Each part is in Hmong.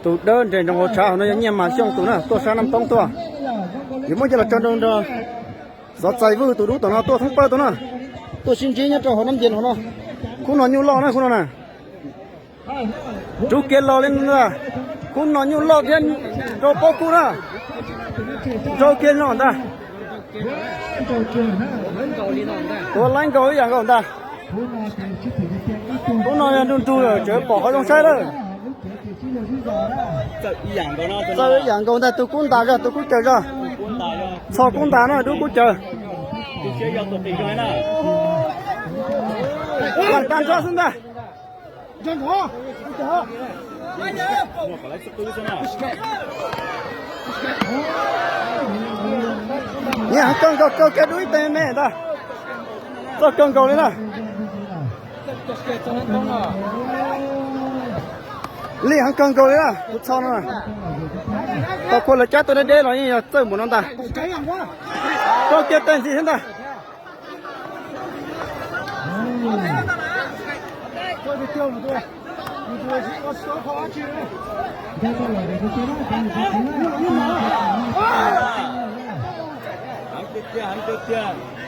Tus dawb nres nroos hauv tshav hauv no yog Nyiaj Mas Xyooj tus na, tuaj sab Nab Poob tuaj. Yuav muab coj los tso nroo nrog Xov Txais Vwj tus dub tom no tuaj thoob plaws tus na. Tuaj sib ntsib nyob rau hauv Nab Nce hauv no. Khub no nyuj loj na, khub no na. Rub kiag los li ntag. Khub no nyuj loj thiab nrau paub kub na. Nrau kiag no ntag. Tuav laib nkaus ib yam nkaus ntag. Khub no yog nrug nrug tseem pom qhov zoo saib lawm. Txawj ib yam nkaus ntag, tus kub ntas zog, tus kub caws zog. Txho kub ntas no, dub kub caws. Tag nrho xwb ntag. Nyiam heev kawg nkaus, raug kiag dub ib teg me ntag. Txog kawg nkaus li na. Lig heev kawg nkaus li na, tus txho no. Tau kua lawv cab tuaj deb deb los yeej yog txawj npaum no ntag. Raug kiag teg ntxiv thiab ntag.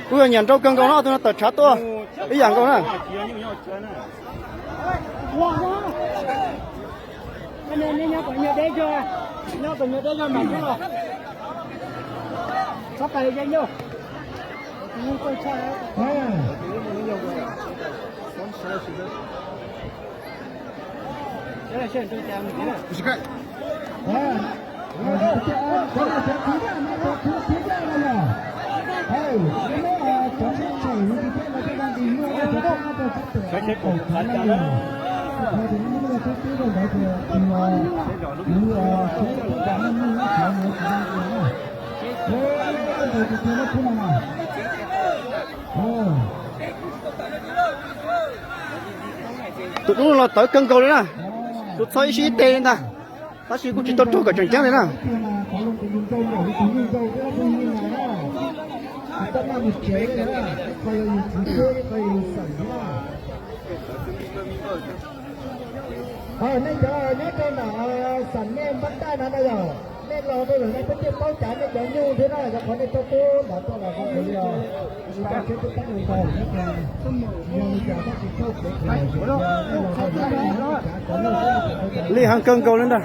Kuj yog nyiam nrau kawg nkaus no, tus no tawm tshav tuaj ib yam nkaus na. Tus dub los tawv kawg nkaus li na. Tus txho ib sib ib teg li ntag. Tab sis kuj tsis tau raug kom tseem ceeb li na. Nej cov nyob rau nram xam nej npab taj no na yog, nej los rau lawm no peb thiaj paub cas nej cov nyuj thiab na, yog qhov nej tau tub ntawd tuaj los zoo li os. Lig heev kawg nkaus li ntag.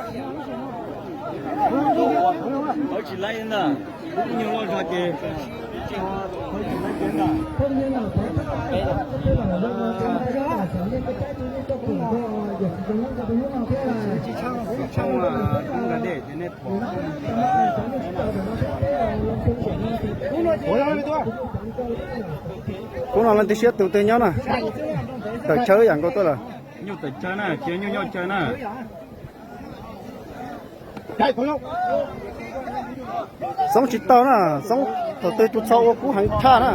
Khub no leej twg siab tus twg nyob na. Tawm chaw yam nkaus tuaj lawm. Nyuj tawm chaw na, cia nyuj nyob chaw na. Xoob tsis tau na, Xoob thaum twg tus txho ua kub heev tshaj na.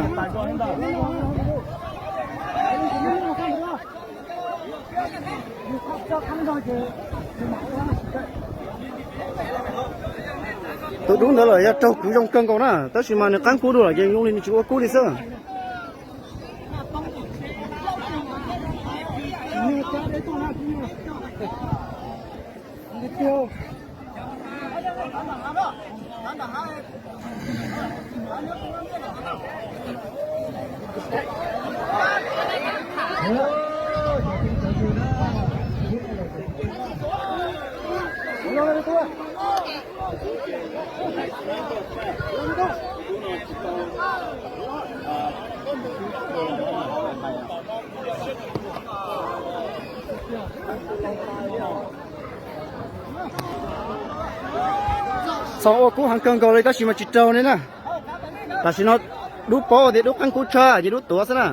Tus dub ntawd lawm yog raug kwv zoo kawg nkaus na, tab sis mas nws qaab kub dua lawm ces zoo li nws tsis ua kub li xwb. Txho ua kub heev kawg nkaus li tab sis mas tsis raug li na. Tam sim no dub paub tias dub qaab kub tshaj ces dub tuav xwb na.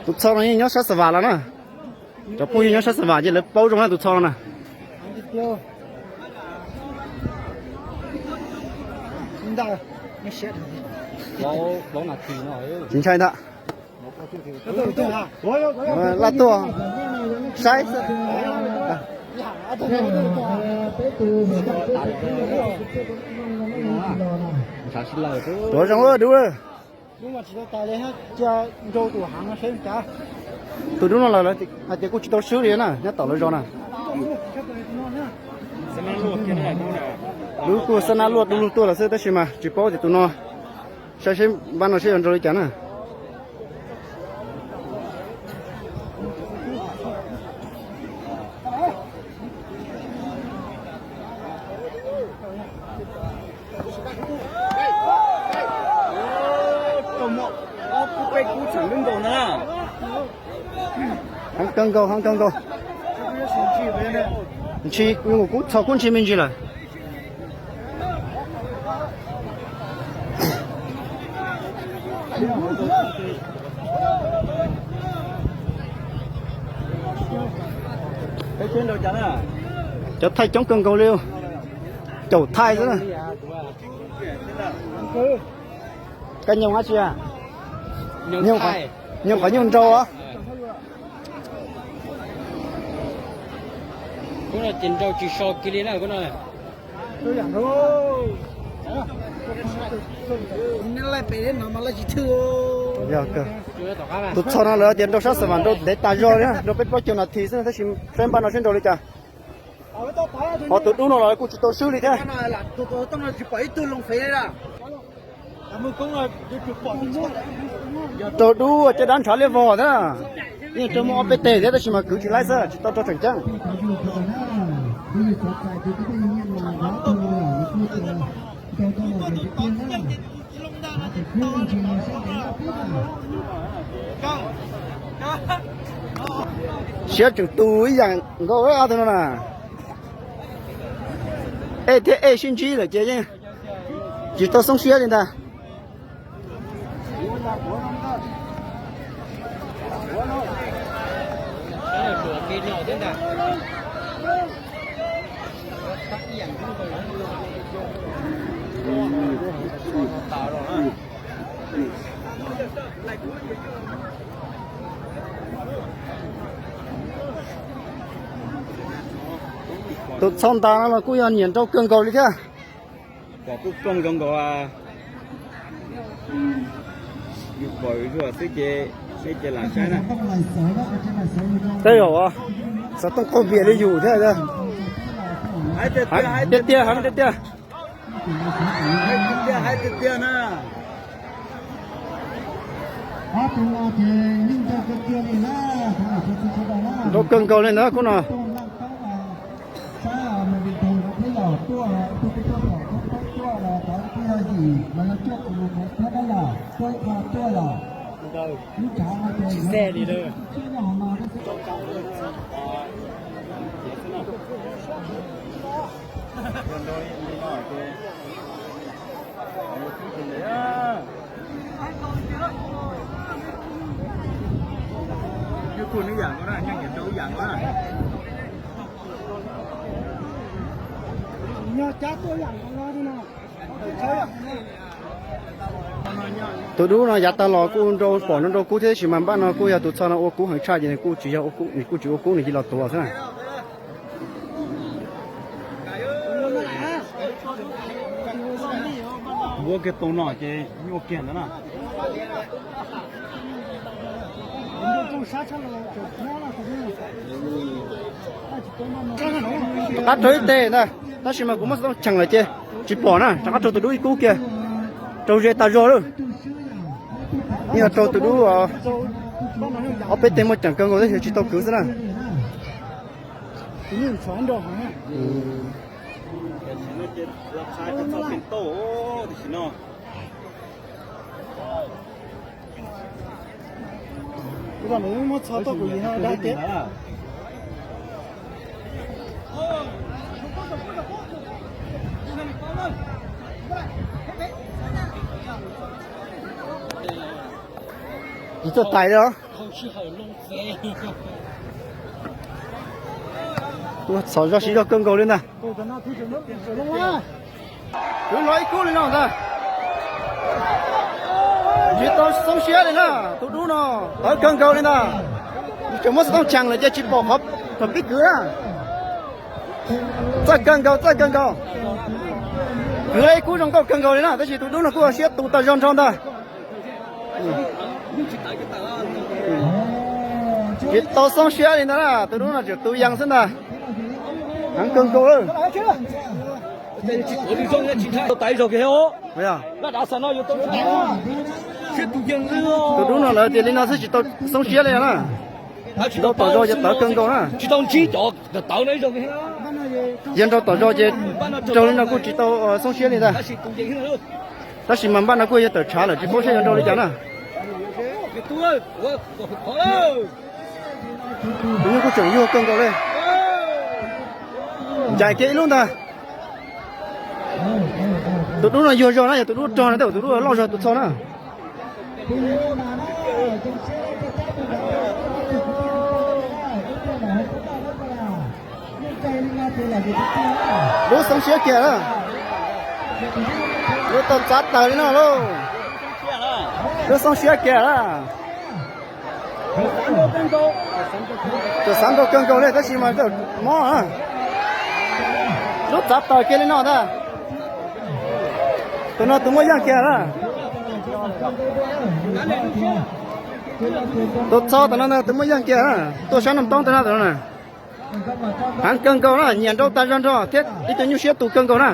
Tus txho no yeej nyob sab Xa Vam los na. Cov phooj ywg nyob sab Xa Vam ces lawv paub zoo na tus txho no na. Tsis ntshai ntag. Laj tuaj saib xwb. Tuav zoo dub. Tus dub no lawm hais tias kuj tsis tau swb li na, nyob tom lawv zos na. Dub kuj xab nab luaj du lug tuaj lawm xwb tab sis mas tsis paub tias tus no, saib seb npab no seb yuav nrau li cas na. Heev kawg nkaus, heev kawg nkaus. Ntshis, kub txhos kub ntshis me ntsis lawm. Cov thaij coob kawg nkaus li, caum thaij xwb na. Koj nyoog dab tsi? Nyoog qhov nyuj nrau os. Ces nrau tsis so kiag li na. Tus txog no lawv tias nrau sab xas vas nrau ntev tas zog li, nrau peb plaub caug nas this xwb tab sis saib npaj no seb nrau li cas. Ho tus dub no los kuj tsis tau swb li thiab. Raug dub caj dab ntshav liab vog thiab. Yeej raug muaj ob peb teg thiab tab sis mas kwv tsis laib xwb tsis tau raug tseem ceeb. Siab tseem tu ib yam nkaus ob tug no na. Ej thiab ej sib ntsib lawm ces yeej tsis tau xoob siab li ntag. Tus txhaum ntawd no los kuj yog nyiam nrau kawg nkaus li thiab. Tej zaum xov tooj qaug npias li yus thiab. Tiag tiag, tiag tiag. Nrau kawg nkaus li ntawd kub no. Tus dub no yav tag los kuj nrau pom nrau nrau kub thiab tab sis mas npaj no kuj yog tus txog no ua kub heev tshaj ces nws kuj tsis yog ua kub, nws kuj tsis ua kub nws cia li los tuav xwb na. Ua kiag tau no ces nyuaj kiag ntawd na. Rov qab raug ib teg ntag tab sis mas kuv muab xov tooj cheem lawm ces tsis pom na, rov qab raug tus dub ib kub kiag. Raug ze tas zog lawm. Yeej yog raug tus dub ob peb teg muaj ceem kawg nkaus tab sis tsis tau kwv xwb na. Tsis txawj tais li os. Txhom zog siv zog kawg nkaus li ntag. Kwv los ib kub li no ntag. Tsis tau xoob siab li na, tus dub no tawv kawg nkaus li ntag. Nws tseem muab xov tooj cheem lawm ces tsis pom qhov thaum pib kwv na. Txawj kawg nkaus, txawj kawg nkaus. Kwv ib kub zoo nkauj kawg nkaus li na, tab sis tus dub no kuj ua siab tus tau zog nrho ntag. Tsis tau xoob siab li ntag na, tus dub no tseem tus yees xwb ntag. Heev kawg nkaus lawm. Tus dub no lawv tias li no xwb tsis tau xoob siab li na. Nrau tom zog ces tawv kawg nkaus na. Yog nrau tom zog ces raug li no kuj tsis tau xoob siab li ntag. Tab sis mas npaj no kuj yog tawm tshav lawm tsis paub saib yuav nrau li cas na. Tus nyuj kuj tseem yuag kawg nkaus li. Ncaim kiag ib lub ntag. Tus dub no yuag zog na, yog tus dub rog no tej zaum tus dub loj zog tus txho na. Lub xoob siab kiag na. Lub tau txav taws li no lauj. Lub xoob siab kiag na. Tseem xav nrau kawg nkaus li tab sis mas mob. Lub txav taws kiag li no ntag. Tus no tus muaj yeej kiag na. Tus txho tus no tus muaj yeej kiag na. Tuaj sab noj toob tus no tus no na. Heev kawg nkaus na, nyiam nrau tag zog nrho thiab ib tug nyuj siab tus kawg nkaus na.